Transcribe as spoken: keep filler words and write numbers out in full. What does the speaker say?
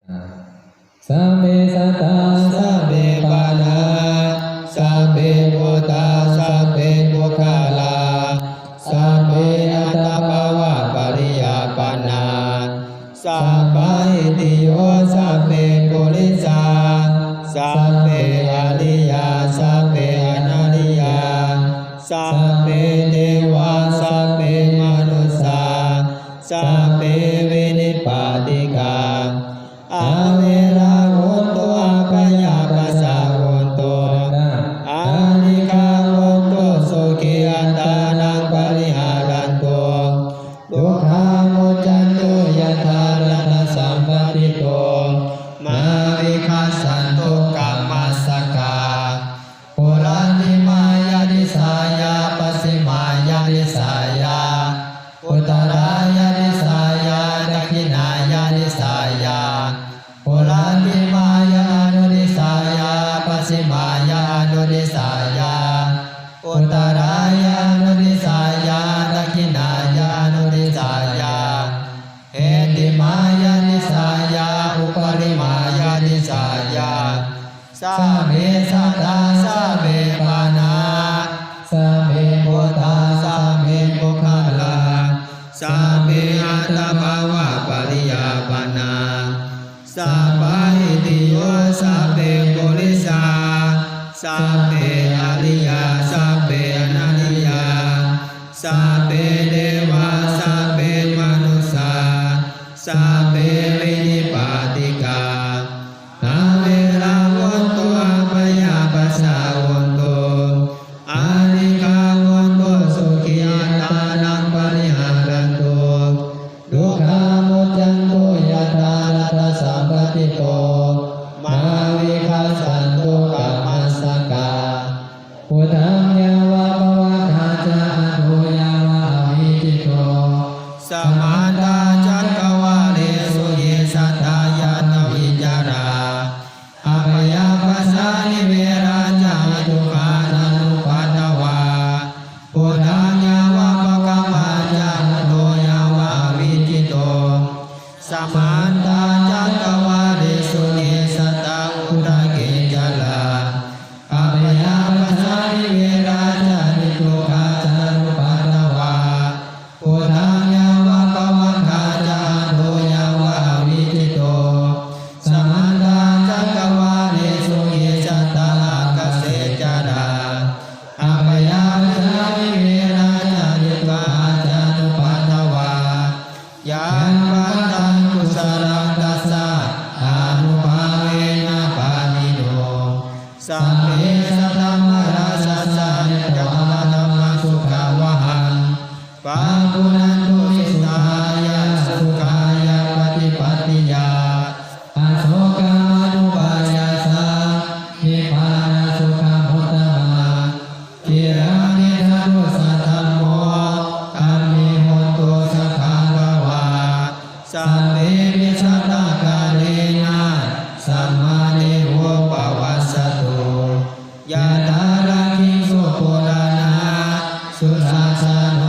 Sabbe sattā, sabbe pāṇā, sabbe bhūtā, sabbe puggalā, sabbe attabhāvapariyāpannā, sabbāhitiyo, sabbe purisā, sabbe ariyā, sabbe anariyā, sabbe devā, sabbe manussā, sabbe vinipātikā, averā hontu, abyāpajjhā hontu, anīghā hontu, sukhī attānaṃ pariharantu, dukkhā muccantu, yathāladdhasampattito mā vigacchantu kammassakā. Puratthimāya disāya, pacchimāya disāya, uttarāya disāya, dakkhiṇāya disāya, puratthimāya anudisāya, pacchimāya anudisāya, uttarāya anudisāya, dakkhiṇāya anudisāya, heṭṭhimāya disāya, uparimāya disāya, sabbe sattā, sabbe pāṇā, sabbe bhūtā, sabbe puggalā, sabbe attabhāvapariyāpannā, sabbāhitiyo, sabbe purisā, sabbe ariyā, sabbe anariyā, sabbe devā, sabbe manussā, sabbe vinipātikā, averā hontu, abyāpajjhā hontu, anīghā hontu, sukhī attānaṃ pariharantu, dukkhā muccantu, yathāladdhasampattito mā vigacchantu kammassakā. Uddhaṃ yāva pāvakā ca, adho yāva avijjito, samantā cakkavāḷesu ye sattā yātavīcarā, abyāpajjhā averā ca niddukkhaca anupaddavā. Uddhaṃ yāva pāvakā ca, adho yāva avijjito, samantā cakkavāḷesu ye sattā uddhakeccharā, abyāpajjhā averā ca niddukkhaca anupaddavā. Uddhaṃ yāva pāvakā ca, adho yāva avijjito, samantā cakkavāḷesu ye sattā aggāsekcarā, abyāpajjhā averā ca niddukkhaca anupaddavā. Yampantaṃ kusalaṃ tassa ānubhāvena pāṇino, sabbe saddhammarakkhassa ñatvā dhammaṃ sukhavahhaṃ, pāpuṇantu vittayassa sukhāya paṭipattiyā, asokamānupāyāsa nibbānasukhamuttamaṃ. Ciraṃ tiṭṭhatu saddhammo, dhamme hotu sagāravā, sabbepi sattākāreṇa sammāniro pavassatu. Yadhārakkhiṃsu purāṇaṃ, sudassano